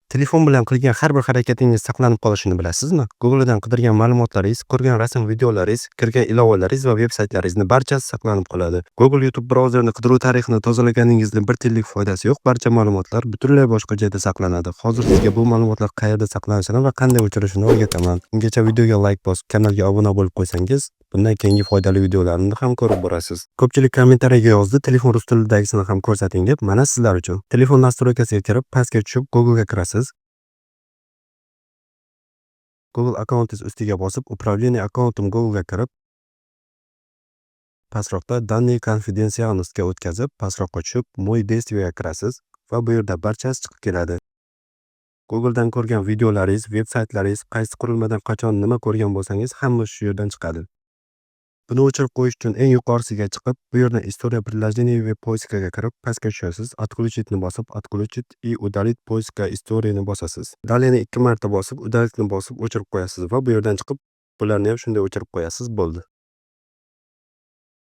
Telefon bilan qilgan har bir harakatingiz saqlanib qolishini bilasizmi? Google'dan qidirgan ma'lumotlaringiz, ko'rgan rasm, videolaringiz, kirgan ilovalaringiz va veb saytlaringizni barchasi saqlanib qoladi. Google, YouTube brauzerini qidiruv tarixini tozalaganingizni bir tiyinlik foydasi yo'q. Barcha ma'lumotlar butunlay boshqa joyda saqlanadi. Hozir sizga bu ma'lumotlar qayerda saqlanishini va qanday o'chirishini o'rgataman. Ungacha videoga layk bosib, kanalga obuna bo'lib qo'ysangiz, bundan keyingi foydali videolarimni ham ko'rib borasiz. Ko'pchilik kommentariyaga yozdi, telefon rus tilidagisini ham ko'rsating deb. Mana sizlar uchun. Telefon настройка siga kirib, pastga tushib, Google'ga kirasiz. Google akkauntingiz ustiga bosib, "Управление аккаунтом Google'ga kirib, pastroqda "Данные конфиденциальность" ga o'tkazib, pastroqqa tushib, "Мои действия" ga kirasiz va bu yerda barchasi chiqib keladi. Google'dan ko'rgan videolaringiz, veb saytlaringiz, qaysi qurilmadan qachon nima ko'rgan bo'lsangiz, hamma shu yerdan chiqadi. Buni o'chirib qo'yish uchun eng yuqorisiga chiqib, bu yerdan "История приложений va поиска" ga kirib, pastga tushasiz. "Отключить" ni bosib, "Отключить и удалить поиск истории" ni bosasiz. Далее ni ikki marta bosib, "Удалить" ni bosib o'chirib qo'yasiz va bu yerdan chiqib, bularni ham shunday o'chirib qo'yasiz, bo'ldi.